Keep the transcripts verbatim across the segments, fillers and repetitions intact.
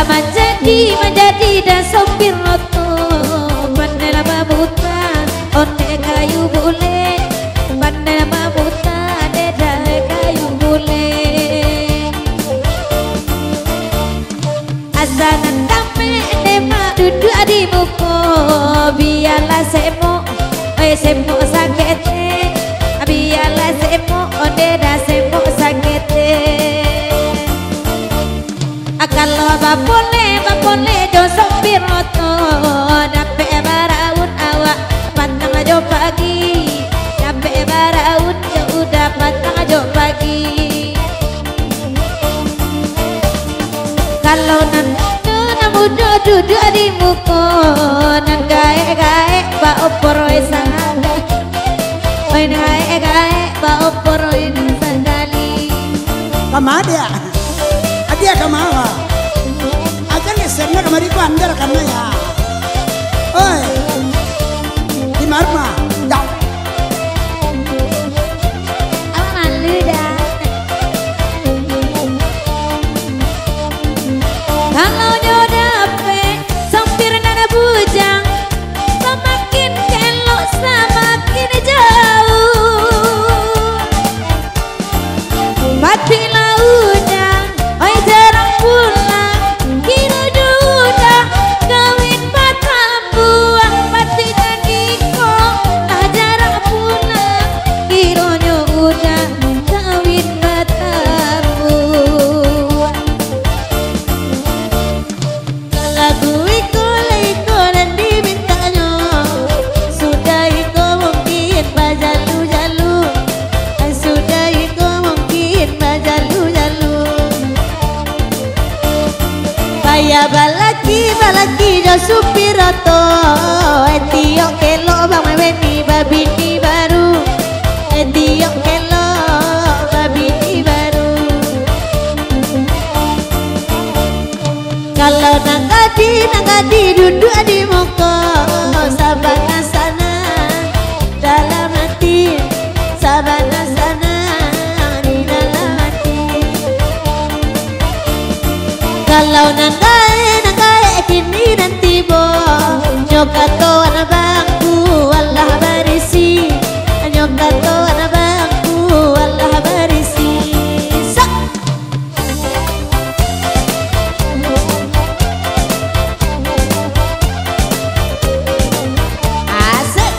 Manjadi, manjadi dah sopir oto, pandai lah mamuta ondeh kayu bulek, pandai lah mamuta deh dah kayu bulek. Asa nan tamek deh mak duduak di muko, bialah semok, oi semok saketek, bialah semok ondeh dah semok saketek. A, kalau bapoleh, bapoleh jo sopir oto, dapek baraun awak patang jo pagi, dapek baraun jo udah patang jo pagi. Kalau nan mudo, nan mudo duduak di muko, nan gaek-gaek baopor oi sangkali, oi nan gaek-gaek baopor oi nan sangkali. Kama dia? Adia kama? Aja gesernya kamari ko andar karena ya. Oi. Di marma. Dah. Awak malu dah. Kalau nyo dapek sopir nan bujang, samakin kelok, samakin jauah. Patuik lah ujang, oi jarang pulang, kironyo udah kawin batambuah. Patuik nan iko lah jarang pulang, kironyo udah kawin batambuah. Lagu iko lah iko nan dimintaknyo, sudah iko mungkin bajalu-jalu, sudah iko mungkin bajalu-jalu. Payah balaki-balaki jo supir oto, etiok kelok bang maweh ni babini baru, etiok kelok babini baru. Kalau nan gadih, nan gadih duduak di muko, sabana sanang dalam ati, sabana sanang di dalam ati. Kalau nan gaek, nan gaek kini nan tibo, nyo kato anak bangku alah barisi, nyo kato anak bangku alah barisi. Sak. Asik.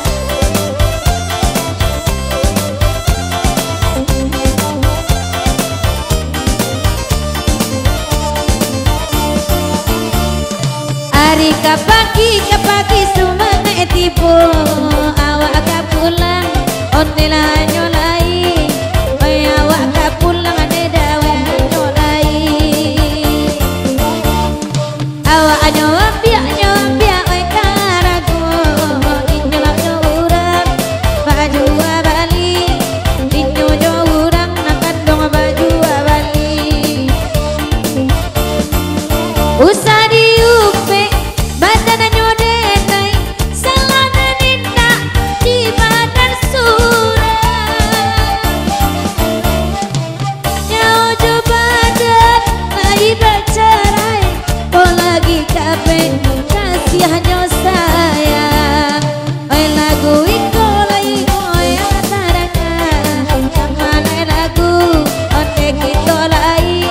Ari ka pagi, ka pagi sumangaik tibo, awak ka pulang, ondeh lah nyo lai, oi awak ka pulang, ondeh dawek nyo lai. Awak nyo ambiak, nyo ambiak, oi karago, inyo lah nyo urang bajua bali, inyo jo urang nan kanduang bajua bali. Usah diupek badannyo denai, salah nan indak di badan surang. Nyawa jo badan lai bacarai, ko lagi kabek kasiahnyo sayang. Oi lagu iko lai, oi tarangan, tamalai lagu ondeh kito lai,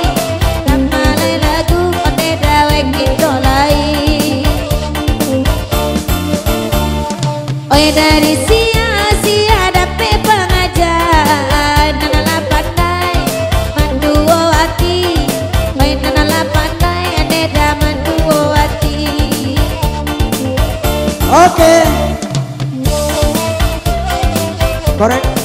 tamalai lagu ondeh dawek kito lai. Oi dari sia-sia dapek pangajaran, nan lah pandai manduo ati, oi nan lah pandai ondeh dah manduo ati. Oke. Korek.